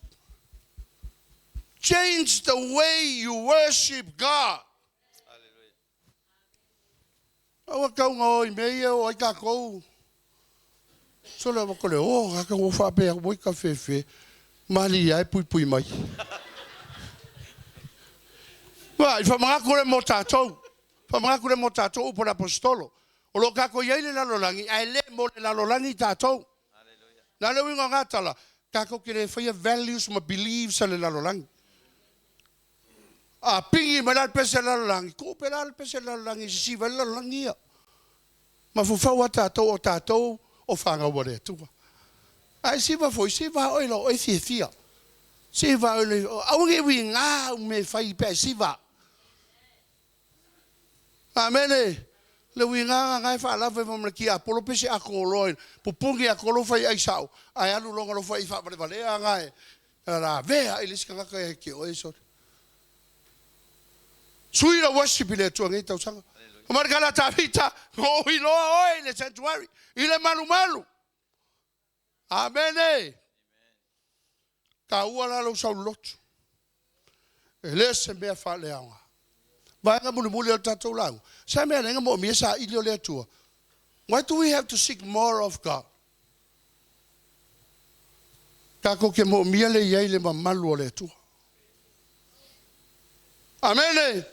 Change the way you worship God. Aua tau na o i mea ia o ai tatou. Sole ua kole o ka ua faapea ua ka fefe. Mali ia e puipui mai. Wa, i whamangaku le mo tātou. Whamangaku le mo tātou upo le apostolo. O lo kākou i ai le lalolagi, ae le mo le lalolagi tātou. Na le uiga o ngā tala, kākou ke le whaia values ma beliefs a le lalolagi. A pingi mai la le pese lalolagi, tuu pe la le pese lalolagi, sisiva le lalolagi ia. Mafaufau a tātou o tātou o whangau a le Atua. Ae siva foi, siva oe lo oe fiafia. Siva oe le, aua ne i uiga au mea e fai pe a siva. Amene. Le uiga nga e faalava e mamana ki Apolo pe se ako loa pupuni ako lo fai ai sao ae alu loga lo fai faavalevalea nga e la vea i le isi tagata e ke oe sole. Sui la worship i le Atua nei tausaga. O marikala Tavita, o iloa oe i le sanctuary, i le malumalu. Amene. Taua la lou saoloto. E le se mea faaleaoga. Vaega mulimuli o le tatou lauga. Sa mea lenga mo mia sa ili o le Atua. Why do we have to seek more of God? Tatou ke moomia le iai le mamalu o le Atua. Amene.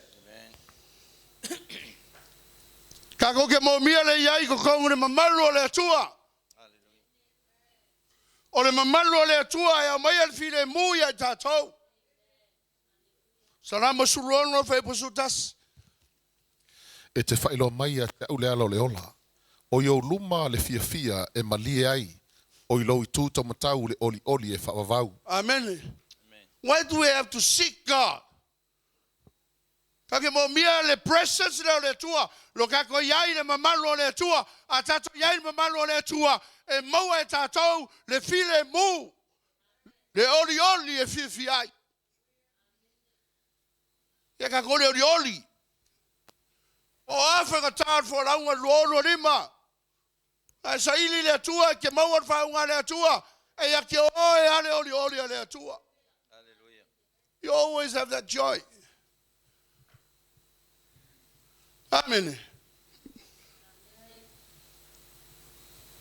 Tatou ke moomia le iai totonu le mamalu o le Atua. O le mamalu o le Atua e aumaia le filemu ia i tatou. Salamo 16 fuaiupu 11. E te faailoa mai ia te au le ala o le ola. O i ou luma le fiafia e malie ai, o i lou itu taumatau le olioli e faavavau. Amene. Why do we have to seek God? Ka ke moomia le presence lea o le Atua, lo tatou iai le mamalu o le Atua, a tatou iai le mamalu o le Atua, e maua e tatou le filemu, le olioli e fiafia ai. Ia tatou le olioli. O a faigata o le folauga 2025, ae saili le Atua e ke maua le faauga a le Atua, e ia ke oe a le olioli a le Atua. You always have that joy. Amene.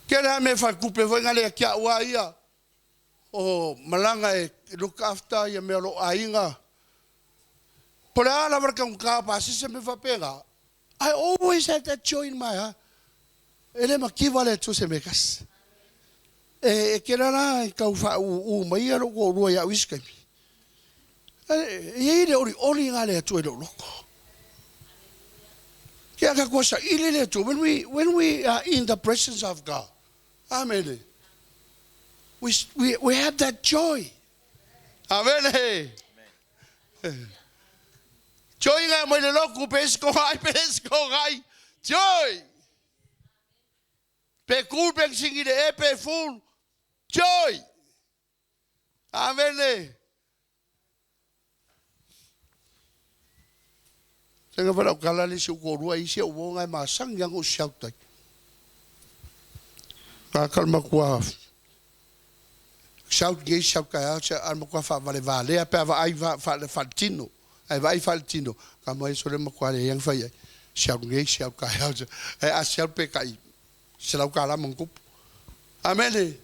Ke le me whakupe foi ngā lea kia ua ia o malanga e look after ia mea lo aiga. Po le a lava le kaunga pa se me whapenga. I always had that joy in my heart. E le makiva le tu se me kas. E ke rara e kau wha u mai ia lo ko rua ia uiskaimi. E i le ori ori ngā le atu e lo loko. Kia ka kua sa ile le atu. When we are in the presence of God, amen. We have that joy. Amen. Joy ngā mai le loku pe sko ai pe sko ai. Joy. Pe cool pe singi le e pe full. Joy. Amen. Tenga wala kala le si ko rua isi o ngai ma sang yang o siau tai. Ka kalma kua siau ge siau ka ya sia al ma kua fa vale vale pe va ai va fa le fa tino. Ai va ai fa tino. Ka mai so le ma kua le yang fa ai. Siau ge siau ka ya ai a siau pe kai. Se lau ka la mongkup. Amen.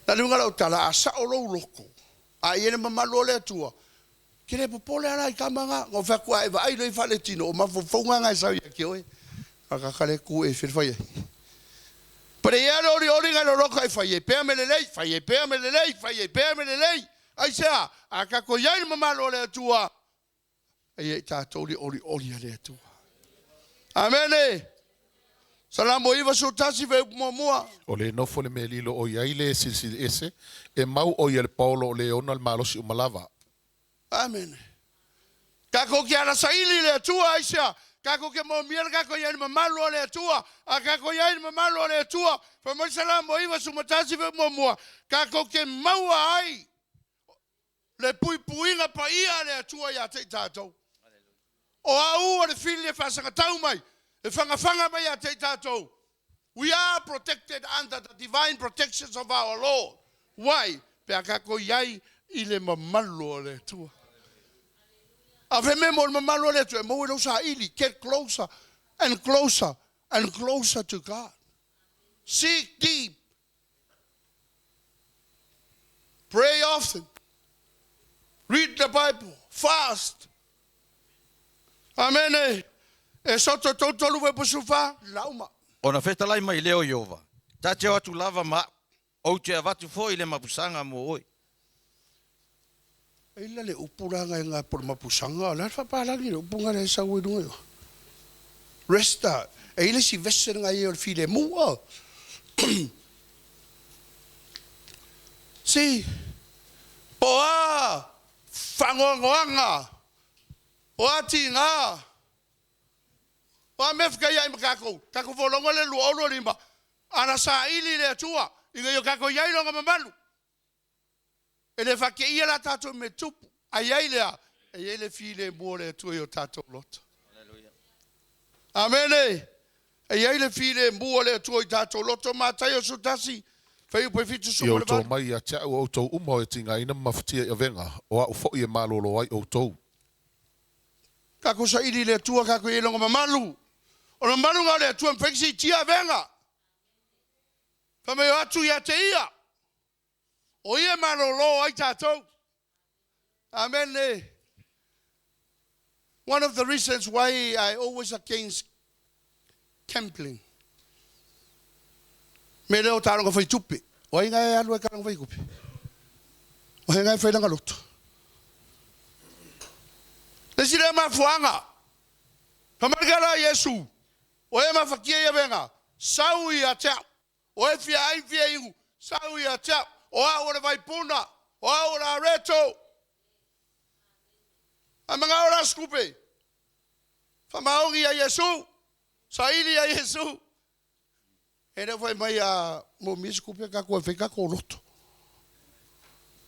Na lunga lau tala a sa o lou loko. A i ele mamalu o le Atua. Ke le popole ala i kamanga, ngo wha kua e va ai loi fa le tino, o mafaufauga ngai sau ia ki oe. Ka ka kale ku e whirwhai ai. Pere ia le ori ori ngai loroka e whai e pea me le lei, whai e pea me le lei, whai e pea me le lei. Ai sea, a ka ko iai le mamalu o le Atua. Ai e tātou le ori ori a le Atua. Amene. Salamo 91 ve mua. O le nofo le mea lilo o iai le silisili ese, e mau o ia le paolo o le ona le malosi o malava. Amen. Kako ki ala saili le Atua aisia. Kako ke mo mia kako ia le mamalu o le Atua. A kako ia le mamalu o le Atua. Fa mai Salamo 91 ve mua. Kako ke maua ai le puipuiga paia le Atua ia te tātou. O au o le fili e whasangatau mai. E fagafaga mai ia te i tatou. We are protected under the divine protections of our Lord. Why? Pe a tatou i ai i le mamalu o le Atua. A fai mai mo le mamalu o le Atua, e maua i lou saili, get closer and closer and closer to God. Seek deep. Pray often. Read the Bible. Fast. Amene. E soto tou tolu ve pusufa lauma. Ona fetalai mai lea o Ieova, Ta te o atu lava ma au, ou te avatu foi le mapusaga mo oe. E ila le upu la ngai nga po le mapusaga, o le a le faapalagi le upu nga le sau ai luga i o. Resta, e i le isi vese nga ia o le filemu a. Si, po o a faanoanoaga, o a tiga, o a mea fekaiai ma kakou, kakou folauga le 2025, ala saili i le Atua, ina ia kakou i ai lona mamalu. E le faateia la tatou i mea tupu, a i ai lea, e i ai le filemu o le Atua i o tatou loto. Amene! E i ai le filemu o le Atua i tatou loto. Mataio 11, fuaiupu e Ia outou 78. mai ia te a'u o outou uma o e tigaina ma mafatia i avega, o a'u fo'i e malōlō ai outou. Tatou saili i le Atua, tatou i ai i Lona mamalu. O le mamalu lena o le Atua e mafai ona siitia avega. Fai mai o atu ia te Ia. O Ia e malōlō ai tatou. Amene. One of the reasons why I always against gambling. Mea lea o taaloga fai tupe. O ai nga e alu ai taaloga fai tupe? O hea nga e fai lana loto? Le isi lea mafuaaga. Fai mai le la Iesu, o e mafatia ia vega, sau ia te au. O e fia ai fia iu, sau ia te au. O au o le vaipuna, o au o le areto. Ae manao la se tupe. Faamaoni ia Iesu, saili ia Iesu. E le o fai mai a moomia se tupe tatou e fai tatou loto.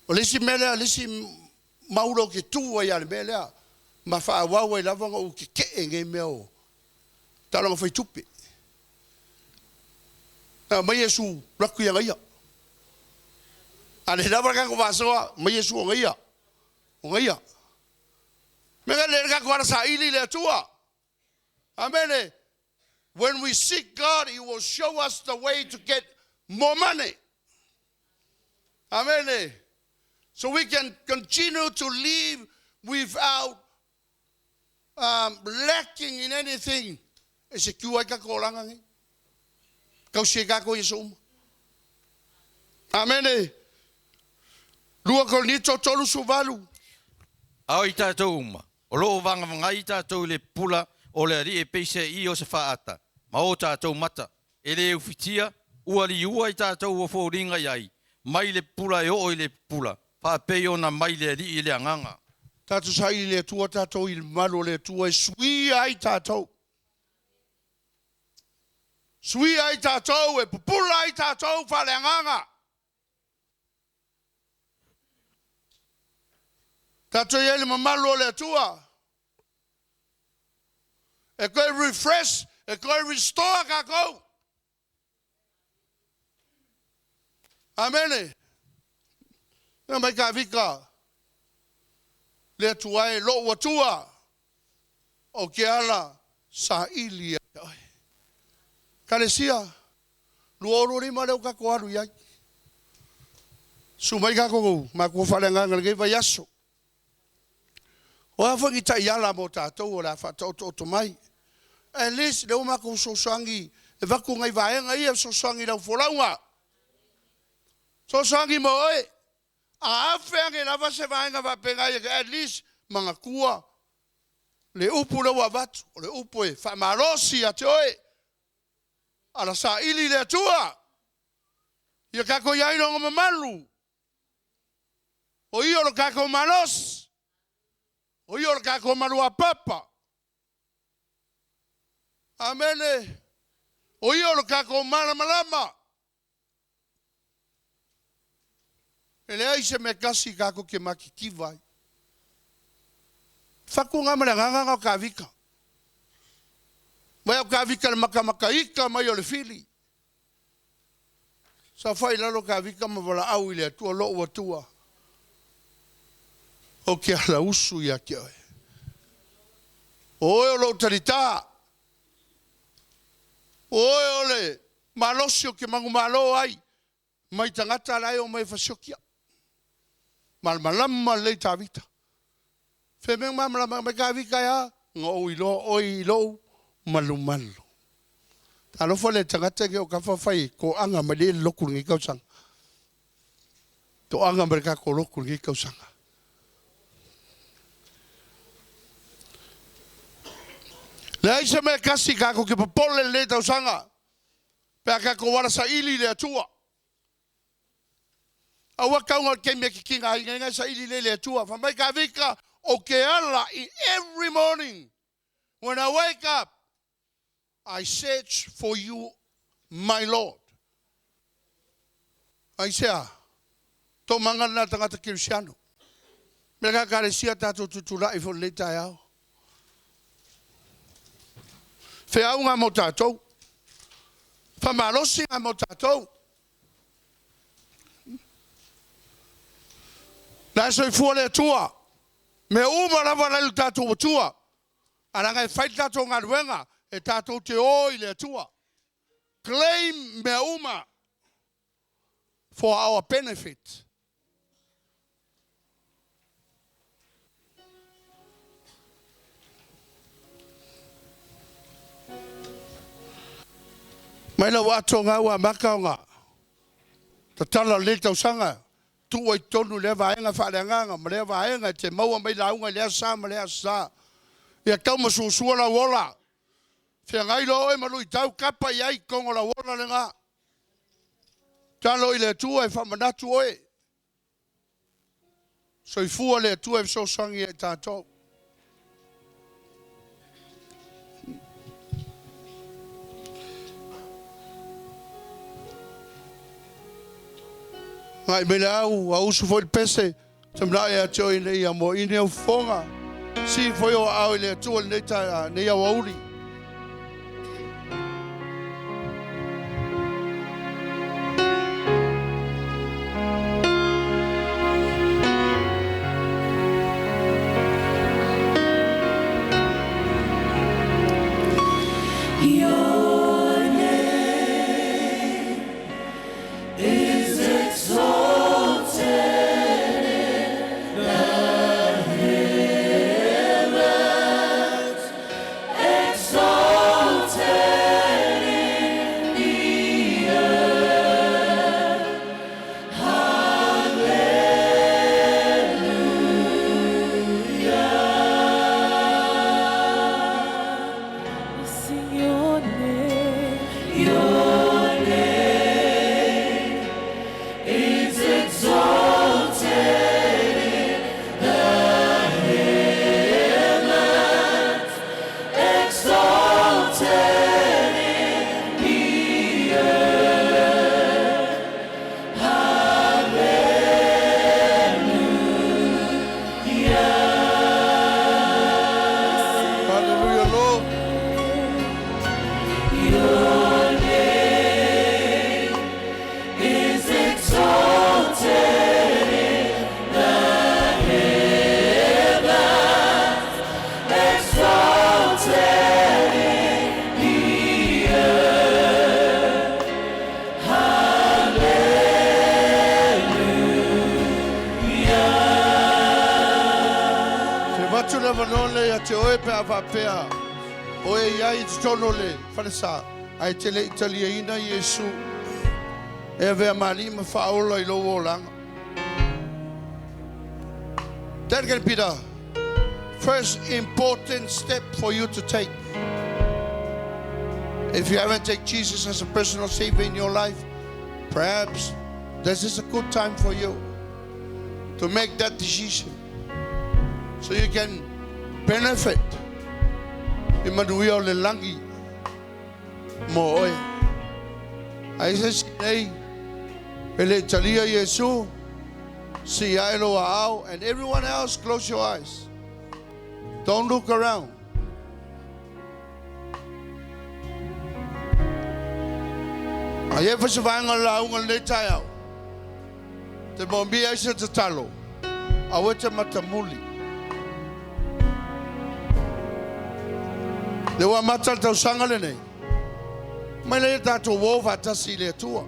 O le isi mea lea, le isi maula ou te tu ai lava i le mea lea, ma faaauau ai lava ona ou tetee i nei mea o taaloga fai tupe. Na aumai Iesu alu atu ia ia. A le lava le tatou faasoa, aumai Iesu ona ia. Ona ia. Mea na le le tatou ala saili i le Atua. Amene. When we seek God, He will show us the way to get more money. Amene. So we can continue to live without lacking in anything. E secure ai tatou olaga nei. Tausi ai tatou i aso uma. Amene. 2 Korinito 38. A o i tatou uma, o lo o vagavagai tatou i le pupula o le Alii e peiseai o se faata, ma o tatou mata, e le ufitia, ua liua i tatou ua foliga i ai, mai le pupula e oo i le pupula, faapei ona mai le Alii i le Agaga. Tatou saili i le Atua tatou i le mamalu o le Atua e suia ai tatou. Suia ai tatou, e pupula ai tatou faaleagaga. Tatou i ai le mamalu o le Atua. E toe refresh, e toe restore tatou. Amene. Fai mai Tavita, le Atua e, lou Atua, ou te ala saili ia te oe. Ekalesia, 25 lea ua tatou alu i ai. Susu mai tatou matua faaleagaga i lenei vaiaso. O a foi ni taiala mo tatou o le a faataotooto mai. At least lea ua matou fesoasoani e avatu nai vaega ia e fesoasoani i lau folauga. Fesoasoani mo oe. A afe ane lava se vaega faapena ia te at least manatua le upu lea ua avatu, o le upu e faamalosi ia te oe. Ala saili i le Atua ia tatou i ai lona mamalu. O ia o lo tatou malosi, o ia o lo tatou maluapapa. Amene. O ia o lo tatou malamalama. E leai se mea tasi tatou te matitiva ai. Fatu nga ma le agaga na o Tavita. Mai au Kavika le makamakaika mai o le fili. Saofai i lalo Kavika ma valaau i le Atua, Lou Atua, ou te alausu ia te oe. O oe o lou talitā. O oe o le malosi ou te manumalo ai mai tagata la e omai e fasioti au. Malamalama lelei Tavita. Fea mea malamalama mai Tavita e a? Na ou iloa oe i lou malumalu. Talofa le tagata nei o tafa fai toaga mai le lotu i lenei tausaga. Toaga mai le tatou lotu i lenei tausaga. Leai se mea e tasi tatou te popole i lenei tausaga pe a tatou ala saili i le Atua. Aua tau o le taimi e te tigaina ai na e saili lea i le Atua. Fai mai Tavita, ou te ala i every morning when I wake up, I search for you, my Lord. Aisea? Toomaga lena a le tagata kerisiano. Mea ka ekalesia tatou tutulai foi i lenei taeao. Feauga mo tatou. Faamalosiga mo tatou. La e soifua le Atua. Mea uma lava la i lo tatou Atua. Ae leaga e fai le tatou galuega, e tatou te o i le Atua. Claim mea uma for our benefit. Mai lau ato ngā ua amata ona tatala o lenei tausaga, tuu ai totonu i lea vaega faaleagaga ma lea vaega e te maua mai lauga i lea aso Sa ma lea aso Sa. Ia tau ma suasua lau ola. Feagai loa oe ma luitau, tapa i ai i totonu o lau ola lena. Tatalo i le Atua e faamanatu oe. Soifua le Atua e fesoasoani ia i tatou. Agai mai le au, a usu foi le pese, te manao ia te oe ina ia moaina au fofoga. Sii foi ou aao i le Atua i lenei taeao, lenei aoauli. Your name is exalted in the heavens, exalted in the earth. Hallelujah. We sing your name. Your name is exalted in the heavens, exalted in the earth. Hallelujah, Lord. Your name is exalted in the heavens, exalted in the earth. Te avatu le avanoa lenei ia te oe pe a faapea o e i ai i totonu o le falesa ae te le i taliaina Iesu e avea ma Alii ma Faaola i lou olaga. That can be the first important step for you to take. If you haven't taken Jesus as a personal savior in your life, perhaps this is a good time for you to make that decision so you can benefit i manuia o le lagi mo oe. Ai se isi nei e le i talia Iesu, sii ae lou aao, and everyone else close your eyes. Don't look around. A i ai foi se vaega o le lauga i lenei taeao, e te moomia ai se tatalo, aua e te matamuli. Lea ua amata le tausaga lenei, mai lea tatou o faatasi i le Atua.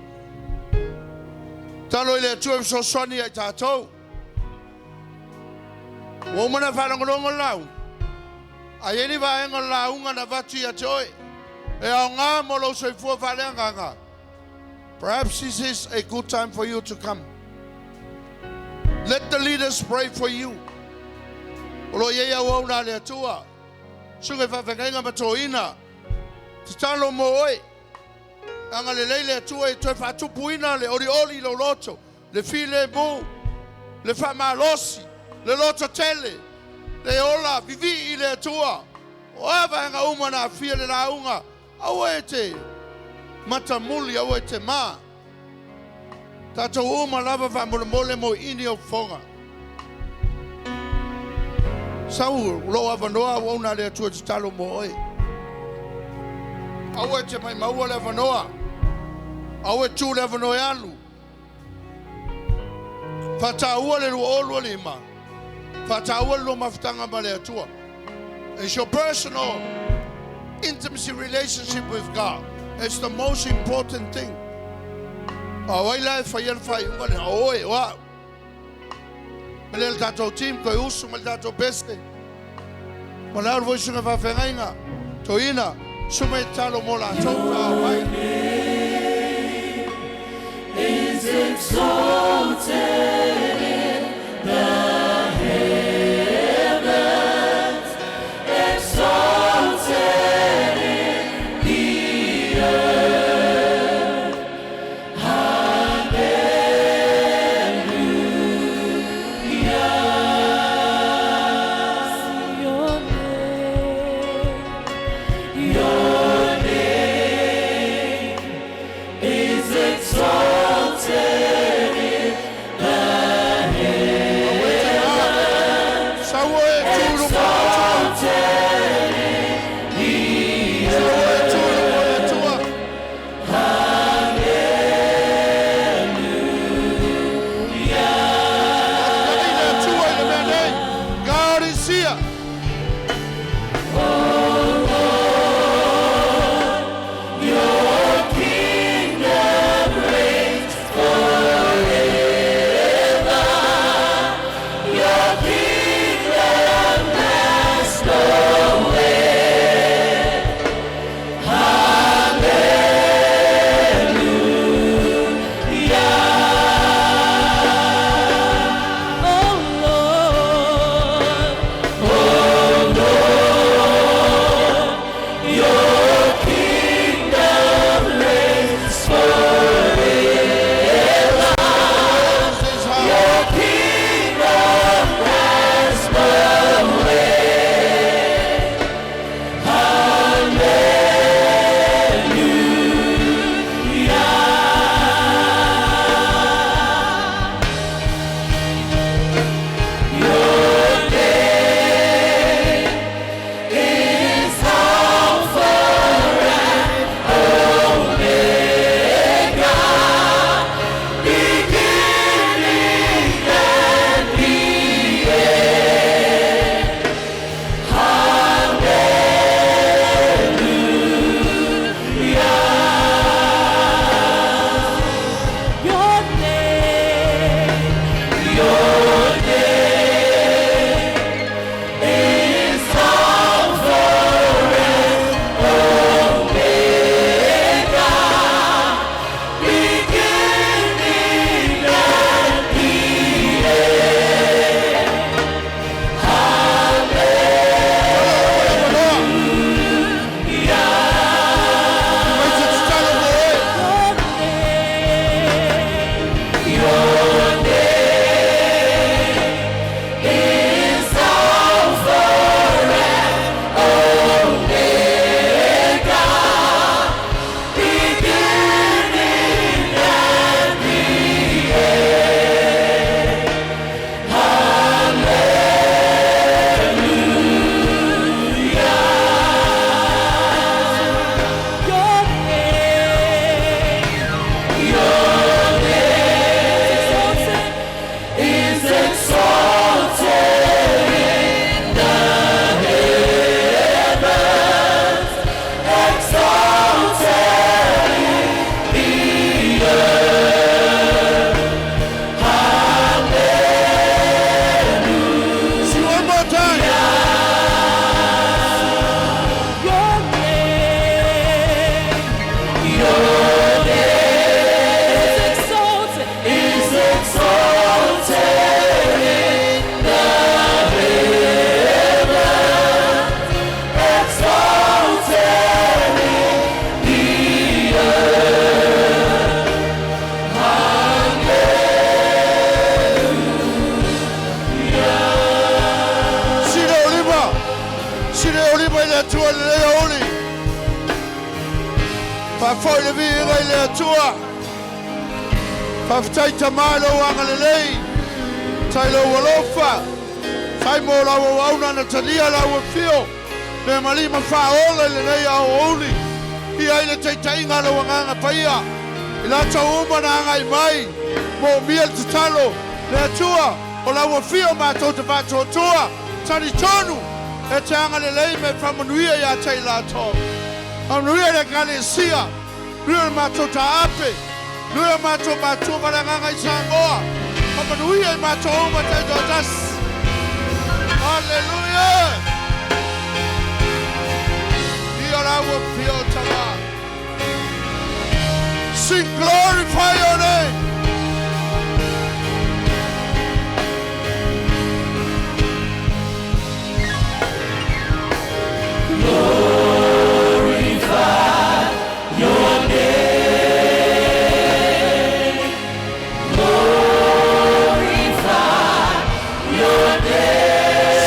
Tatalo i le Atua e fesoasoani ia i tatou. Ua uma ona faalogologo le lauga, a i ai ni vaega o le lauga na avatu ia te oe, e aoga mo lou soifua faaleagaga, perhaps this is a good time for you to come. Let the leaders pray for you. O lo o i ai auauna a le Atua, susuga i faafeagaiga ma toeaiina, tatalo mo oe. Agalelei le Atua e toe faatupuina le olioli i lou loto, le filemu, le faamalosi, le lototele, le ola vivii i le Atua. O a vaega uma na aafia le lauga, aua e te matamuli, aua e te ma. Tatou uma lava faamolemole mo ini o fofoga. Sau o lo o avanoa auauna a le Atua e tatalo mo oe. Aua e te maimaua le avanoa. Aua e tu le avanoa e alu. Faataua le 2025. Faataua le lua mafutaga ma le Atua. It's your personal intimacy relationship with God. It's the most important thing. A o ai la e faia le faaiuga lea? O oe, o au. Ma le tatou team, toe usu ma le tatou pese. Ma le alu foi susuga faafeagaiga. Toeaina, susu mai e tatalo mo latou ka mai. Is exalted in the heavens, exalted in the earth. Hallelujah. Your name, Your name Viia i le Atua. Faafetai Tama i lou agalelei. Faafetai lou alofa. Faafetai mo lau auauna na talia lau afio. Le malima ma faaola i lenei aoauli. Ia i le taitaiga a lou Agaga Paia. I latou uma na agai mai, moomia le tatalo, le Atua o lau afio matou te faatuatua, talitonu e te agalelei ma e faamanuia ia te i latou. Faamanuia i le Ekalesia, manuia le matou taape, manuia o matou matua ma le Agaga i Samoa, faamanuia i matou uma taitoatasi. Haleluia! Ia lau afio Tama. Sing glorify your name.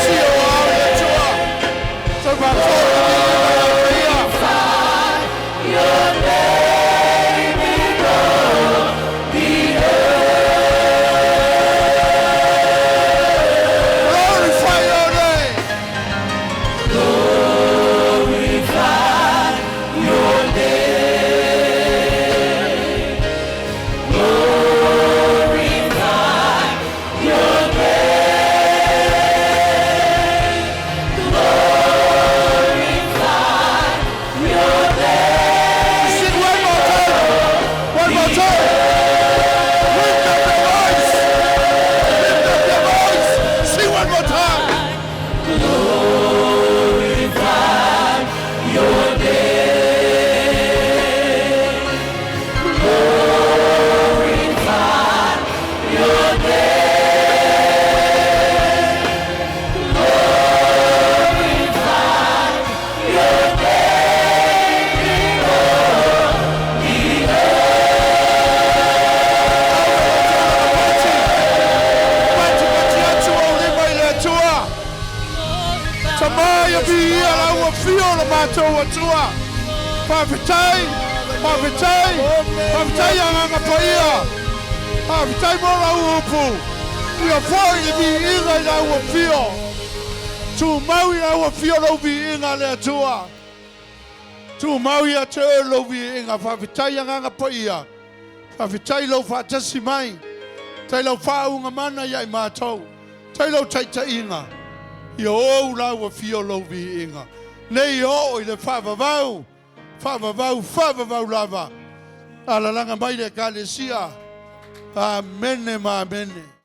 Si o au le Atua. Tau faafofoga i le Ia. Glorify your name. Sing one more time. One more time. Lift up your voice. Lift up your voice. Sing one more time. Pati pati atu o lima i le Atua. Tama ia viia lau afio o le matou Atua. Faafetai, faafetai, faafetai Agaga Paia. Faafetai mo lau upu. Ia foi le viiga i lau afio. Tumau i lau afio lau viiga le Atua. Tumau ia te oe lou viiga. Faafetai Agaga Paia. Faafetai lou faatasi mai. Tai lau faauuga mana ia i matou. Tai lau taitaiga. Ia ou lau afio lou viiga. Nei oo i le faavavau, faavavau, faavavau lava. Alalaga mai le Ekalesia. Amene ma amene.